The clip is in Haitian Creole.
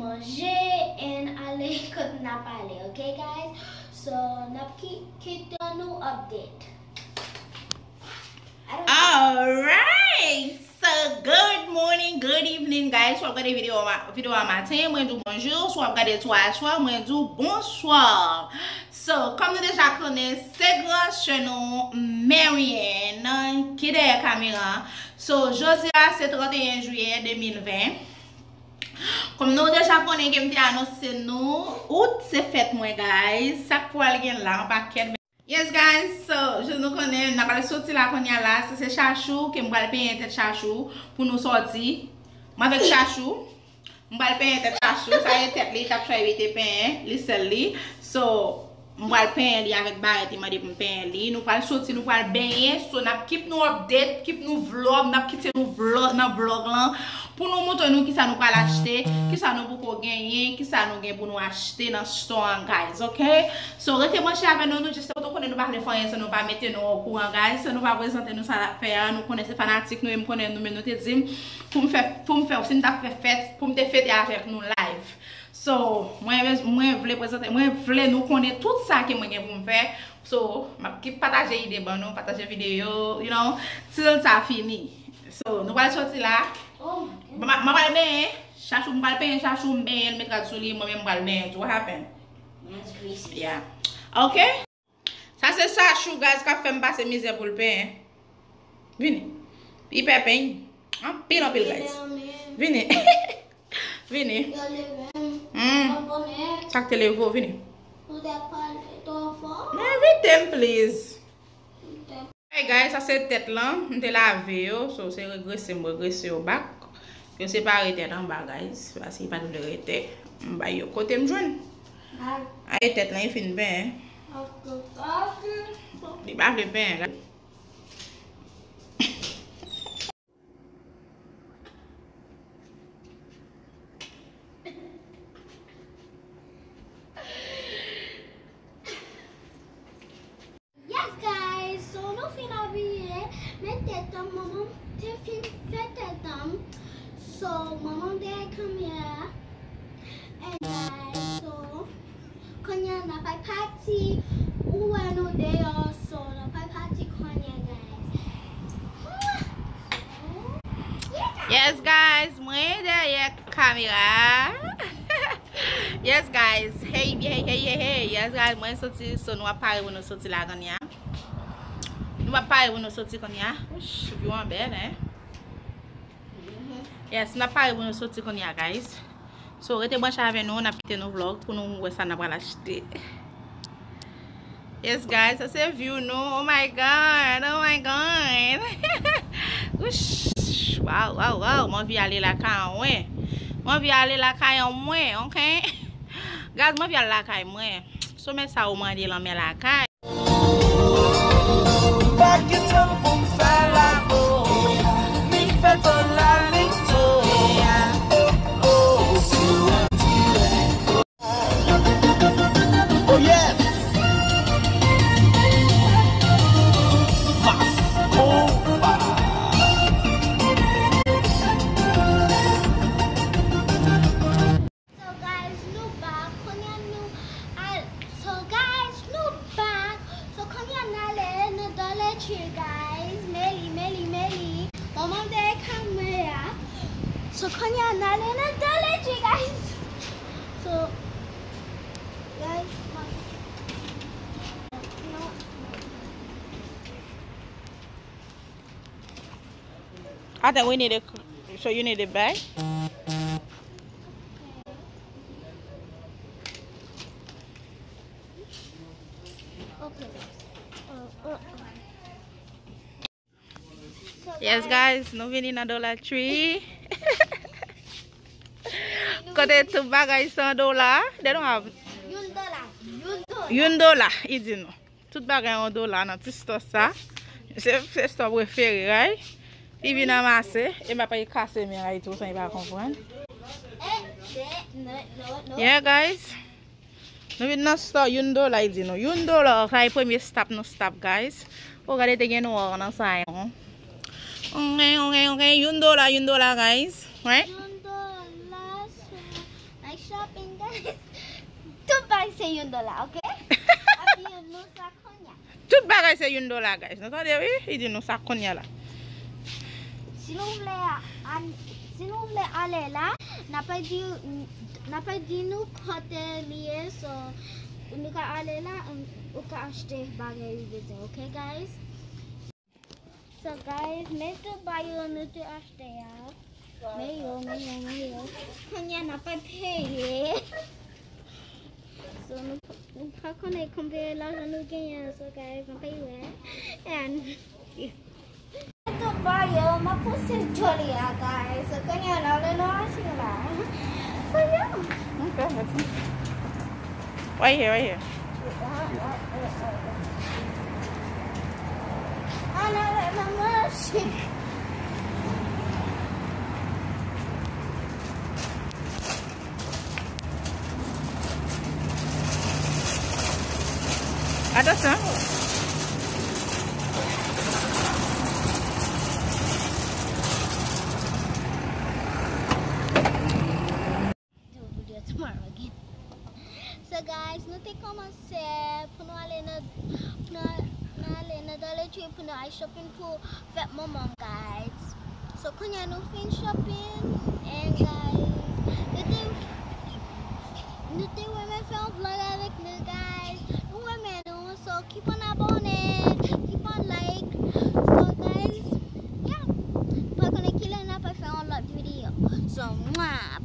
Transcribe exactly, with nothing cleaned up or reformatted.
manje and ale kote n ap ale, ok, guys? So, n ap ki-, kite nou update. I don't know. Alright! So, good morning, good evening, guys. Si w ap gade videyo a, videyo a maten, mwen di w bonjou. Si w ap gade l swa, swa, mwen di w bonswa. So, kòm nou deja konnen, se gran sè nou, Marianne, ki dèyè kamera. So, jodi a, se trannteyen jiyè de mil ven. Kòm nou deja konnen ke m te anonse nou, out se fèt mwen, guys. Sa k pral gen la, yon pakèt. Yes, guys, so, jan nou konnen, n ap al soti la kounye a la. Sa se chachou ke m pral penyen tèt chachou pou nou sòti. Mwen avèk chachou. M pral penyen tèt chachou. Sa e tèt li, t ap chwazi te penyen, li sèl li. So, m pral penyen li avèk barèt, li mande pou m penyen li. Nou pral soti, nou pral benyen. So, n ap keep nou update, keep nou vlog, n ap kite nou vlog nan vlog lan. Pou nou montre nou kisa nou pral achte, kisa nou poko genyen, kisa nou gen pou nou achte nan store an, guys, ok? So, rete branche avè nou, nou just pou nou konnen nou pa vle fè anyen san nou pa mete nou okouran, guys. San nou pa prezante nou sa n ap fè a, nou konnen se fanatik nou ye, m konnen nou, men nou te di m pou m fè, pou m fè, si m t ap fè fèt, pou m te fete avèk nou live. So, mwen, mwen vle prezante, mwen vle nou konnen tout sa ke mwen gen pou m fè. So, m ap ki pataje ide ban nou, pataje videyo, you know, till sa fini. So, nou pral soti la. Oh my God. M a, m a pral benyen chachou, m pral penyen chachou, m benyen l, met rad sou li, mwen menm m pral benyen tou. What happened? That's crazy. Yeah. Ok? Sa se chachou, guys, k ap fè m pase mizè pou l penyen. Vini. Li pè peny. Anpil, anpil, guys. Vini. Vini. Yo leve m. Hmm. Mwen konnen. Sa k te leve w, vini. Ou te pale twò fò. Men envite m, please. Hey guys, sa se tèt lan, m te lave yo, so se regrese m regrese yo back. Yo separe tèt anba, guys, paske li pa t vle rete. M bay yo kote m jwenn. Ay, tèt lan, li fin benyen. Li pa vle benyen, guys. Yes, guys, so nou fin abiye, men tèt an, manman m te fin fè tèt an. So, manman m dèyè kamera. And guys, so, kounye a n ap al pati, ou wè nou deyò, so, n ap al pati kounye a, guys. So, yeah, guys. Yes, guys, mwen dèyè kamera. Yes, guys. Hey, hey, hey, hey, hey. Yes, guys, mwen soti, so nou ap pare pou nou soti la kounye a. Nou ap pare pou nou soti kounye a. Wouch, view an bèl, hein? Yes, n ap pare pou nou soti kounye a, guys. So, rete branche avè nou, n ap kite nou vlog pou nou wè sa n ap pral achte. Yes, guys, sa se view nou. Oh my God, oh my God. Wouch, waw, waw, waw, m anvi ale lakay mwen. M anvi ale lakay mwen, ok? Guys, m anvi al lakay mwen. Somè sa ou mande lanmè lakay. Pa gen tan pou m fè lanmou, mi fè tan la lito. Oh, oh, oh, yes! Mas Konpa. So guys, nou back. Kounye a nou al. So guys, nou back. So kounye a n ale nan Dollar Tree, guys. Meli, Meli, Meli. Manman m dèyè kamera. So kounye a n ale nan Dollar Tree, guys. So, guys, no. I think we need a, so you need a bag? Okay. Uh, uh, uh. So, yes, guys, nou vini nan Dollar Tree. Kote tout bagay san dola. They don't have. Youn dola. Youn dola. Youn dola, li di nou. Tout bagay yon dola nan ti store sa. Se, se store prefere, right? Li vin anmase, e m ap kase men, right, tou, san li pa konprann. Yeah, guys. Nou vin nan store, youn dola, li di nou. Youn dola, sa e premye stop nou stop, guys. O, gade, te gen nwa nan sa yo. Ok, ok, ok. Youn dola, youn dola, guys. Right? Youn dola, so, like, Tout bagay se yon dola, ok? Ap di nou sa kounye a. Tout bagay se yon dola, guys. Nou tande, wi? Li di nou sa kounye a la. Si nou vle a, a, si nou vle ale la, n ap di, n ap di nou kote li ye, so, nou ka ale la, ou ka achte bagay ou bezwen, ok, guys? So, guys, men tout bagay yo nou te achte a. Men yo, men yo, men yo. Kounye a n ap peye. So, nou, nou pa konnen konbyen lajan nou genyen, so, guys, n ap peye. And, men tout bagay yo, m ap pouse joli a, guys. So, kounye a n ale nan machin la. So, yeah. Ok, mèsi. Right here, right here. Another membership. Atansyon. Do video tomorrow again. So guys, nou te kòmanse pou nou ale nan, pou nou, nou ale nan Dollar Tree pou nou al shopping pou fèt manman m, guys. So kounye a nou fin shopping and guys, nou te, nou te renmen fè yon vlog avèk nou, guys. Nou renmen nou, so keep on abone, keep on like. So guys, yeah. Pa konnen kilè n ap fè yon lòt video. So, mwah.